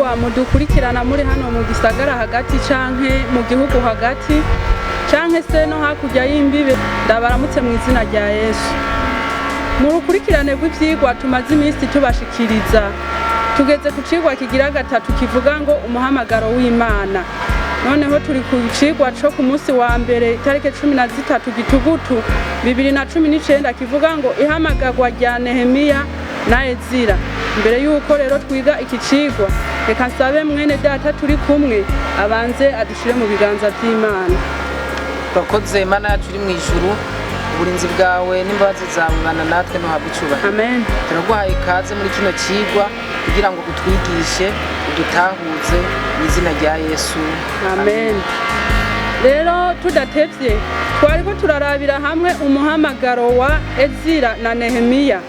Bakundwa mudukurikirana muri hano mu gisagara hagati canke mu gihugu hagati canke se no hakurya y'imbibe, ndabaramutse mu izina rya Yesu. Mu rukurikirane rw'ivyigwa tumaze iminsi tubashikiriza, tugeze ku cigwa kigira gatatu kivuga ngo umuhamagaro w'Imana. Noneho turi ku cigwa co ku munsi wa mbere, itariki 13 Gitugutu 2019, kivuga ngo ihamagarwa rya Nehemiya na Ezira. Mbere yuko rero twiga iki cigwa, reka nsabe mwene data turi kumwe abanze adushire mu biganza vy'Imana. Urakoze Imana yacu uri mu ijuru, uburinzi bwawe n'imbabazi zawe bana natwe, ntuhabwe icyubahiro. Amen. Turaguhaye ikaze muri kino cigwa kugira ngo utwigishe, udutahuze, mu izina rya Yesu. Amen. Rero tudatevye, twariko turarabira hamwe umuhamagaro wa Ezira na Nehemiya.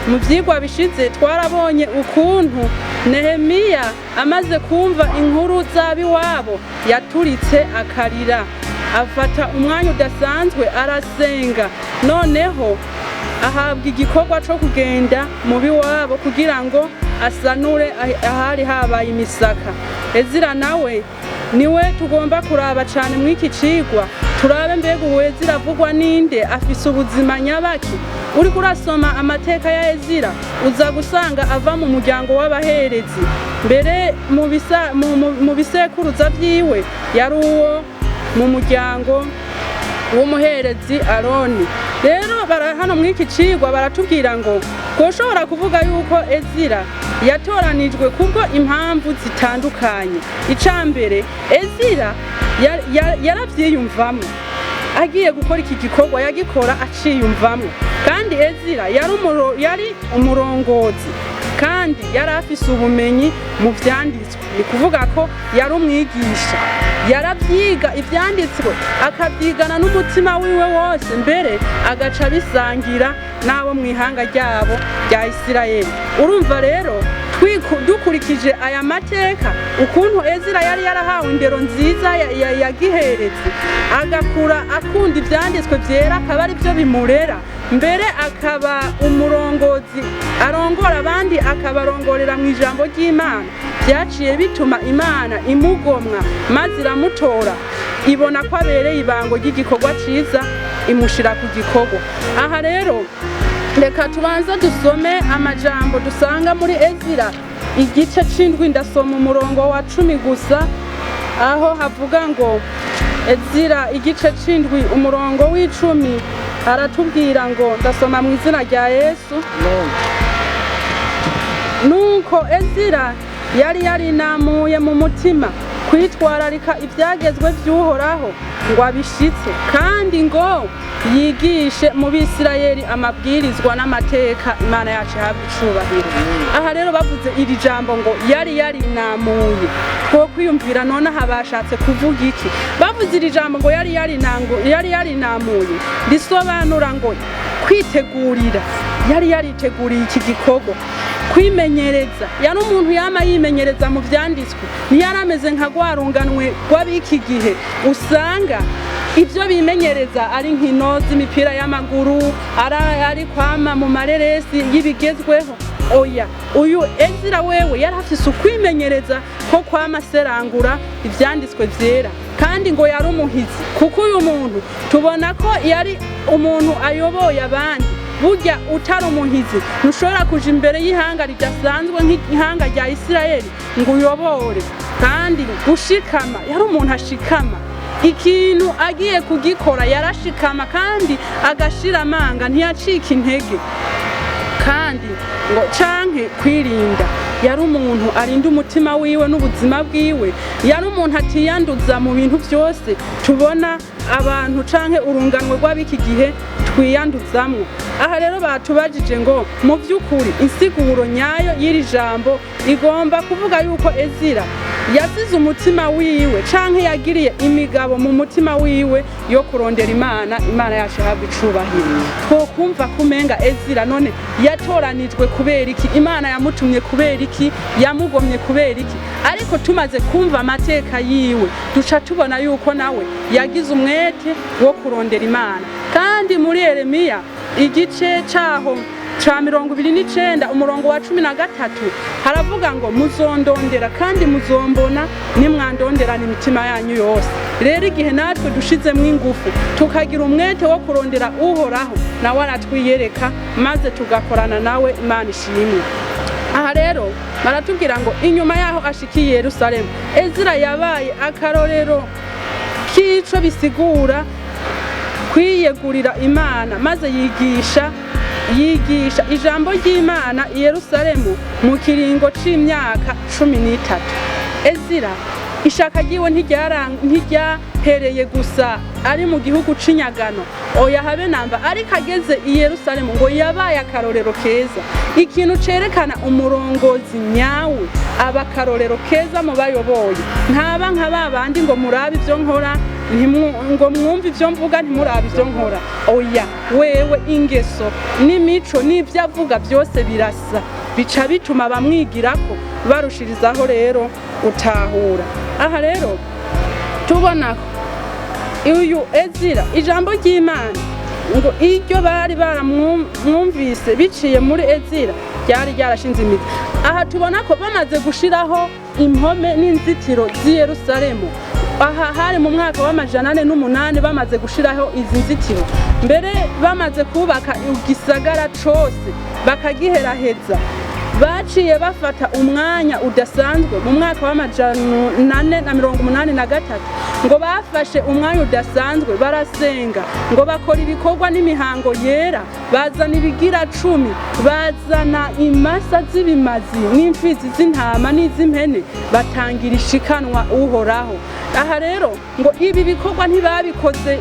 Mu vyigwa bishize twarabonye ukuntu Nehemiya amaze kumva inkuru z'abiwabo yaturitse akarira, afata umwanya udasanzwe arasenga, noneho ahabwa igikorwa co kugenda mu biwabo kugira ngo asanure ahari habaye imisaka. Ezira nawe niwe tugomba kuraba cane mw'iki cigwa, turabe mbega uwo Ezira avugwa ninde, afise ubuzima nyabaki? Uriko urasoma amateka ya Ezira uza gusanga ava mu muryango w'abaherezi. Mbere mu bisekuruza vyiwe yari uwo mu muryango w'umuherezi Aroni. Rero hano mw'iki cigwa baratubwira ngo twoshobora kuvuga yuko Ezira yatoranijwe kubwo impamvu zitandukanye. Ica mbere, Ezira yaravyiyumvamwo, agiye gukora iki gikorwa yagikora aciyumvamwo. Kandi Ezira yari umurongozi kandi yari afise ubumenyi mu vyanditswe, ni kuvuga ko yari umwigisha, yaravyiga ivyanditswe akavyigana n'umutima wiwe wose, mbere agaca abisangira n'abo mu ihanga ryabo rya Isirayeli. Urumva rero, dukurikije aya mateka, ukuntu Ezira yari yarahawe indero nziza ya giherezi, agakura akunda ivyanditswe vyera, akaba ari byo bimurera, mbere akaba umurongozi arongora abandi, akabarongorera mu ijambo ry'Imana, byaciye bituma Imana imugomwa maze iramutora, ibona ko abereye ibango ry'igikorwa ciza, imushira ku gikorwa. Aha rero reka tubanze dusome amajambo dusanga muri Ezira igice c'indwi, ndasoma umurongo wa 10 gusa, aho havuga ngo, Ezira igice c'indwi umurongo w'icumi aratubwira ngo, ndasoma mu izina rya Yesu. Amen. Nuko Ezira yari yarinamuye mu mutima kwitwararika ibyagezwe by'Uhoraho ngo abishitse, kandi ngo yigishe mu Bisirayeli amabwirizwa n'amateka. Imana yacu ihabwa icubahiro. Aha rero bavuze iri jambo ngo yari yarinamuye, two kwiyumvira none aha bashatse kuvuga iki? Bavuze iri jambo ngo yari yarinamuye, risobanura ngo kwitegurira, yari yariteguriye iki gikorwa, kwimenyereza. Yari umuntu yama yimenyereza mu vyanditswe, ntiyari ameze nka rwarunganwe rw'abiki gihe usanga ibyo bimenyereza ari nkino z'imipira y'amaguru, ari kwama mu mareresi y'ibigezweho. Oya, uyu Ezira wewe yari afise ukwimenyereza ko kwama aserangura ivyanditswe vyera, kandi ngo yari umuhizi, kuko uyu muntu tubona ko yari umuntu ayoboye abandi. Burya utari umuhizi ntushobora kuja imbere y'ihanga ridasanzwe nk'ihanga rya Isirayeli ngo uyobore. Kandi gushikama, yari umuntu ashikama, ikintu agiye kugikora yarashikama kandi agashira amanga, ntiyacika intege. Kandi ngo canke kwirinda, yari umuntu arinda umutima wiwe n'ubuzima bwiwe, yari umuntu atiyanduza mu bintu byose tubona abantu canke urunganwe rw'abiki gihe twiyanduzamwo. Aha rero batubajije ngo mu by'ukuri insiguro nyayo y'iri jambo igomba kuvuga yuko Ezira yasize umutima wiwe canke yagiriye imigabo mu mutima wiwe yo kurondera Imana. Imana yacu ihabwa icubahiro. Twokumva kumenga Ezira none yatoranijwe kubera iki? Imana yamutumye kubera iki? Yamugomye kubera iki? Ariko tumaze kumva amateka yiwe, duca tubona yuko nawe yagize umwete wo kurondera Imana. Kandi muri Yeremiya igice caho ca 29, umurongo wa 13, haravuga ngo: "Muzondondera kandi muzombona nimwandonderana imitima yanyu yose." Rero igihe natwe dushizemwo ingufu, tukagira umwete wo kurondera Uhoraho, nawe aratwiyereka maze tugakorana nawe. Imana ishimwe. Aha rero baratubwira ngo inyuma yaho ashikiye Yerusalemu, Ezira yabaye akarorero k'ico bisigura kwiyegurira Imana, maze yigisha ijambo ry'Imana i Yerusalemu mu kiringo c'imyaka 13. Ezira ishaka ryiwe ntiryahereye gusa ari mu gihugu c'inyagano, oya, habe namba. Ariko ageze i Yerusalemu ngo yabaye akarorero keza. Ikintu cerekana umurongozi nyawe, aba akarorero keza mu bayoboye. Ntaba nka ba bandi ngo murabe ivyo nkora, ngo mwumve ivyo mvuga, ntimurabe ivyo nkora. Oya, wewe ingeso n'imico n'ivyo avuga byose birasa, bica bituma bamwigirako barushirizaho rero utahura. Aha rero tubona ko uyu Ezira, ijambo ry'Imana ngo iryo bari baramwumvise biciye muri Ezira ryari ryarashinze imizi. Aha tubona ko bamaze gushiraho impome n'inzitiro z'i Yerusalemu. Aha hari mu mwaka wa 408. Bamaze gushiraho izi nzitiro, mbere bamaze kubaka igisagara cose bakagiheraheza, baciye bafata umwanya udasanzwe mu mwaka wa 483. Ngo bafashe umwanya udasanzwe, barasenga, ngo bakora ibikorwa n'imihango yera, bazana ibigira cumi, bazana imasa z'ibimazi n'imfizi z'intama n'iz'impene, batangira ishikanwa Uhoraho. Aha rero ngo ibi bikorwa ntibabikoze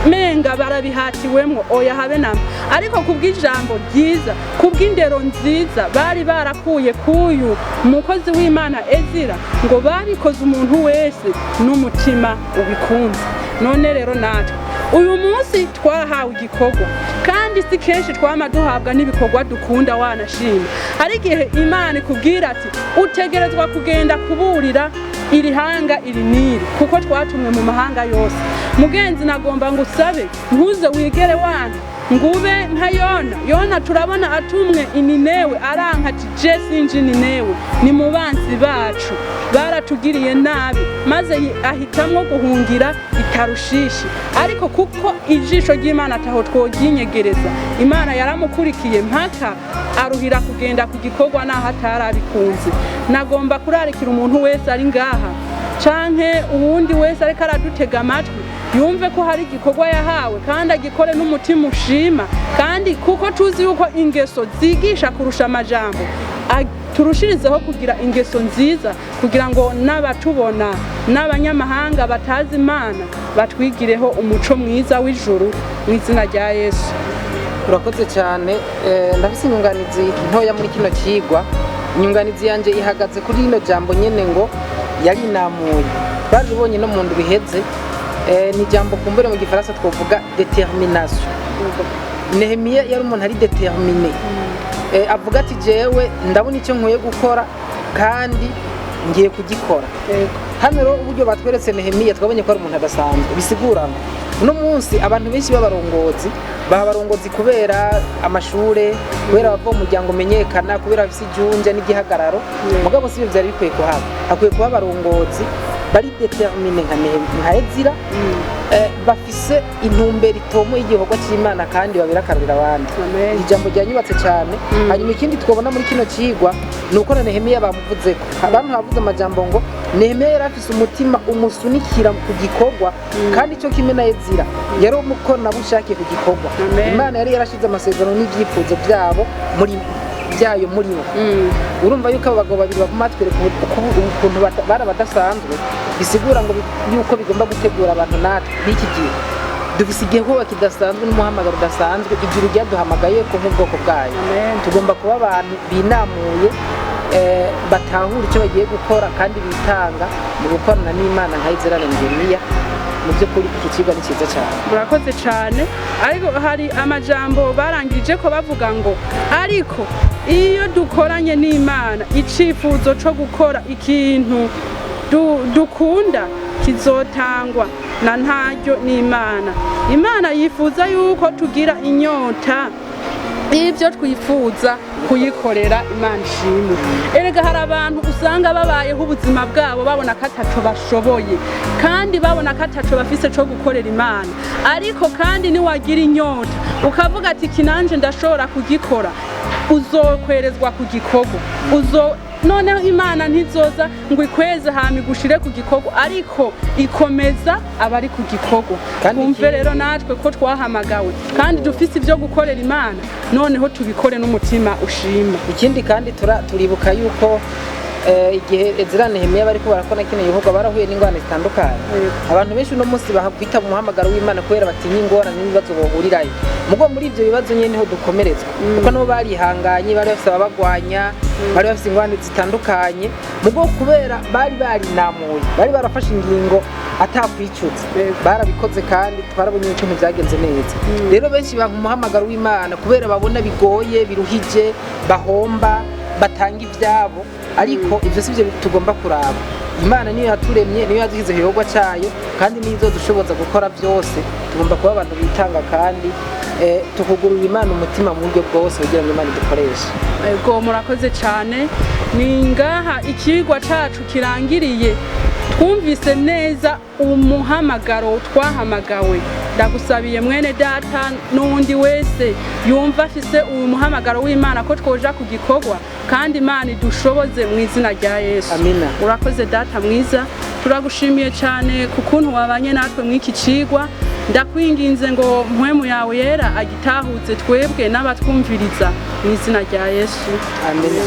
menga barabihatiwemwo, oya, habe namba. Ariko kubw'ijambo ryiza, kubw'indero nziza bari barakuye k'uyu mukozi w'Imana Ezira, ngo babikoze umuntu wese n'umutima ubikunze. None rero natwe uyu munsi twahawe igikorwa, kandi si kenshi twama duhabwa n'ibikorwa dukunda. Wanashima, hari igihe Imana ikubwira ati: "Utegerezwa kugenda kuburira iri hanga iri n'iri," kuko twatumwe mu mahanga yose. Mugenzi, nagomba ngo usabe, ntuze wigere wanka ngube nka Yona. Yona turabona atumwe Ininewe, aranka ati: "Je sinje Ninewe, ni mu bansi bacu, baratugiriye nabi." Maze ahitamwo guhungira Itarushishi. Ariko kuko ijisho ry'Imana ataho tworyinyegereza, Imana yaramukurikiye mpaka aruhira kugenda ku gikorwa naho atarabikunze. Nagomba kurarikira umuntu wese ari ngaha canke uwundi wese ariko aradutega amatwi, yumve ko hari igikorwa yahawe kandi agikore n'umutima ushima. Kandi kuko tuzi yuko ingeso zigisha kurusha amajambo, turushirizeho kugira ingeso nziza kugira ngo n'abatubona n'abanyamahanga batazi Imana batwigireho umuco mwiza w'ijuru, mu izina rya Yesu. Urakoze cyane. Ndafise inyunganizi ntoya muri kino kigwa. Inyunganizi yanjye ihagaze kuri rino jambo nyene ngo yarinamuye. Twaribonye no mu ndwi iheze. Ni ijambo kumbure mu gifaransa twovuga détermination. Nehemiya yari umuntu ari déterminé. Avuga ati: "Jewe ndabona icyo nkwiye gukora kandi ngiye kugikora." Hano rero uburyo batweretse Nehemiya, twabonye ko ari umuntu adasanzwe. Bisigura ngo uno munsi abantu benshi b'abarongozi baba abarongozi kubera amashure, kubera bava mu muryango umenyekana, kubera bafise ijunja n'igihagararo. Mugabo si ibyo byari bikwiye kuhaba. Hakwiye kuba abarongozi bari déterminés nka nka Ezira, bafise intumbero itomoye y'igikorwa cy'Imana kandi babera akarorero abandi. Amen. Iri jambo ryanyubatse cyane. Hanyuma ikindi twabona muri kino cigwa ni uko na Nehemiya bamuvuzeko. Abantu bavuze amajambo ngo Nehemiya yari afise umutima umusunikira ku gikorwa, kandi icyo kimwe na Ezira, yari umukoranabushake ku gikorwa. Amen. Imana yari yarashize amasezerano n'ibyifuzo byabo muri byayo muri bo. Urumva yuko abo bagabo babiri baguma batwereka ukuntu bari abadasanzwe. Bisigura ngo yuko bigomba gutegura abantu natwe n'iki gihe dufise igikorwa kidasanzwe n'umuhamagaro udasanzwe ijuru ryaduhamagaye ko nk'ubwoko bwayo. Amen. Tugomba kuba abantu binamuye, batahura icyo bagiye gukora kandi bitanga mu gukorana n'Imana nka Ezira na Nehemiya. Mu by'ukuri iki kigo ni cyiza cyane. Murakoze cyane. Ariko hari amajambo barangirije ko bavuga ngo: "Ariko iyo dukoranye n'Imana, icifuzo cyo gukora ikintu dukunda kizotangwa na ntaryo n'Imana." Imana yifuza yuko tugira inyota. Ibyo twifuza kuyikorera. Imana ishimwe. Erega hari abantu usanga babayeho ubuzima bwabo babona ko ataco bashoboye, kandi babona ko ataco bafise co gukorera Imana. Ariko kandi niwagira inyota ukavuga ati: "Iki nanje ndashobora kugikora", uzokwerezwa ku gikorwa. Uzo noneho Imana ntizoza ngo ikweze hama igushire ku gikorwa, ariko ikomeza abari ku gikorwa. Kandi Twumve rero natwe ko twahamagawe kandi dufise ibyo gukorera Imana, noneho tubikore n'umutima ushima. Ikindi kandi turibuka yuko igihe Ezira, Nehemiya bariko barakora kino gikorwa, barahuye n'ingorane zitandukanye. Abantu benshi uno munsi bakwitaba umuhamagaro w'Imana kubera batinya ingorane n'ibibazo bohurirayo. Mugo muri ibyo bibazo nyene niho dukomerezwa, kuko nabo barihanganye, bari bafise ababagwanya, bari bafise ingorane zitandukanye. Mugo kubera bari barinamuye, bari barafashe ingingo atakwicuza, barabikoze kandi twarabonye ukuntu byagenze neza. Rero benshi banka umuhamagaro w'Imana kubera babona bigoye, biruhije, bahomba, batanga ibyabo. Ariko ibyo si byo tugomba kuraba. Imana niyo yaturemye, niyo yadushyize igikorwa cyayo, kandi niyo izodushoboza gukora byose. Tugomba kuba abantu bitanga kandi tukugurura Imana umutima mu buryo bwose kugira ngo Imana idukoreshe. Ego, murakoze cyane. Ni ngaha ikigwa cacu kirangiriye. Twumvise neza umuhamagaro twahamagawe. Ndagusabiye mwene data n'uwundi wese yumva afise uyu muhamagaro w'Imana ko twoja ku gikorwa, kandi Imana idushoboze mu izina rya Yesu. Amina. Urakoze data mwiza, turagushimiye cyane ku kuntu wabanye natwe mw'iki cigwa. Ndakwinginze ngo mpwemu yawe yera agitahuze twebwe n'abatwumviriza mu izina rya Yesu. Amina.